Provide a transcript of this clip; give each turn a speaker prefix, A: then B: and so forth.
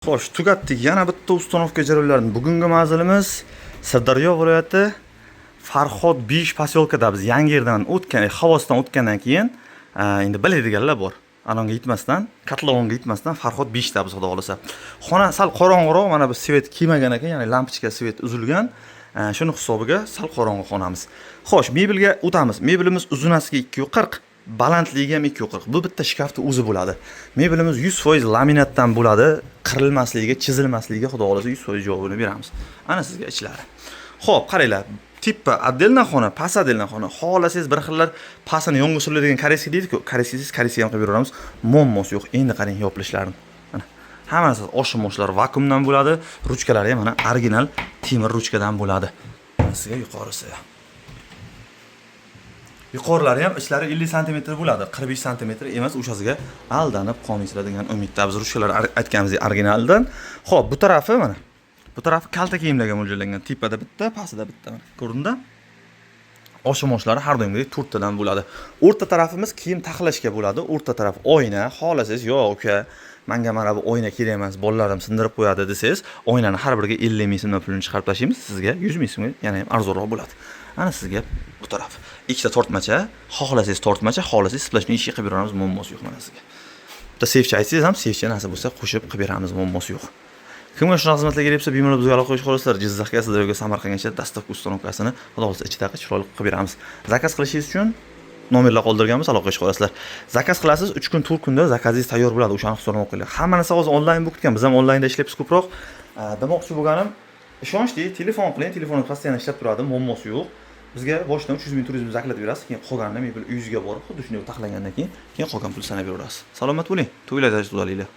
A: Xo'sh, tugatdik. Yana bitta установка jarayonlarini. Bugungi manzilimiz Sirdaryo viloyati, Farhod 5 поселка damiz. Yangi yerdan o'tgan, Xavosdan o'tgandan keyin, endi biladiganlar bor. Anonga yetmasdan, Kotlovonga yetmasdan Farhod 5 damiz, xudo xohlasa. Xona sal qorong'iroq, mana bu свет kelmagan ekan, ya'ni lampochka свет uzilgan. Shuni hisobiga sal qorong'i xonamiz. Xo'sh, mebelga o'tamiz. Mebelimiz uzunasiga 240, balandligi ham 240. Bu bitta shkafni o'zi bo'ladi. Mebelimiz 100% laminatdan bo'ladi. Qirilmasligiga, chizilmasligiga, xudo xohlasa, 100% javobini beramiz. Ana sizga ichlari. Xo'p, qaranglar. Tepa отдельно xona, past отдельно xona. Xohlasangiz, bir xillar pastini yonga suriladigan корейский deydi-ku. Корейский siz корейский ham qilib beraveramiz. Muammosi yo'q. Endi qarang yopilishlarini. Mana. Hammasi oshim-oshlar vakuumdan bo'ladi. Ruchkalari ham mana original temir ruchkadan bo'ladi. Mana sizga yuqorisi. Yuqorilari ham ichlari 50 santimetr bo'ladi, 45 santimetr emas, o'shasiga aldanib qolmaysizlar degan umiddamiz. Ruchkalar aytganimizdek originaldan. Xo'p, bu tarafi mana. Bu tarafi kalta kiyimlarga mo'ljallangan. Tepada bitta, pastida bitta, mana. Ko'rindimi? Oshim-oshlari har doimgidek to'rttadan bo'ladi. O'rta tarafimiz kiyim taxlashga bo'ladi. O'rta taraf oyna. Xohlasangiz, "Yo'q, uka, menga mana bu oyna kerak emas, bolalarim sindirib qo'yadi", desangiz, oynani har biriga 50 ming so'mdan pulini chiqarib tashlaymiz, sizga 100 ming so'mga yana ham arzonroq bo'ladi. Ana sizga bu taraf. Ikkita tortmacha, xohlasangiz tortmacha, xohlasangiz сплошной eshik qilib beramiz, muammosi yo'q mana sizga. Bitta seyfcha aytsangiz ham, seyfcha narsa bo'lsa, qo'shib qilib beramiz, muammosi yo'q. Kimga shunaqa xizmatlar kerak bo'lsa, bemalol bizga aloqa qo'yishlari. Jizzaxga, Sirdaryoga, Samarqandgacha доставка установка sini, xudo xohlasa, ichidagi chiroyli qilib beramiz. Заказ qilishingiz uchun nomerlar qoldirganmiz, aloqa qo'yasizlar. Заказ qilasiz, 3 kun, 4 kunda заказ ingiz tayyor bo'ladi, o'shani hisoblanib qo'yinglar. Hamma narsa hozir onlayn bo'lib ketgan, biz ham onlaynda ishlayapmiz ko'proq. Demoqchi bo'lganim, ishonchli telefon qiling, telefon постоянно ishlab turadi, muammosi yo'q. Bizga boshidan 300 ming, 400 ming zaklatib berasiz, keyin qolganini mebel uyingizga borib, xuddi shunday taxlagandan keyin qolgan pulni sanab beraverasiz. Salomat bo'ling, to'ylarda tuzalinglar.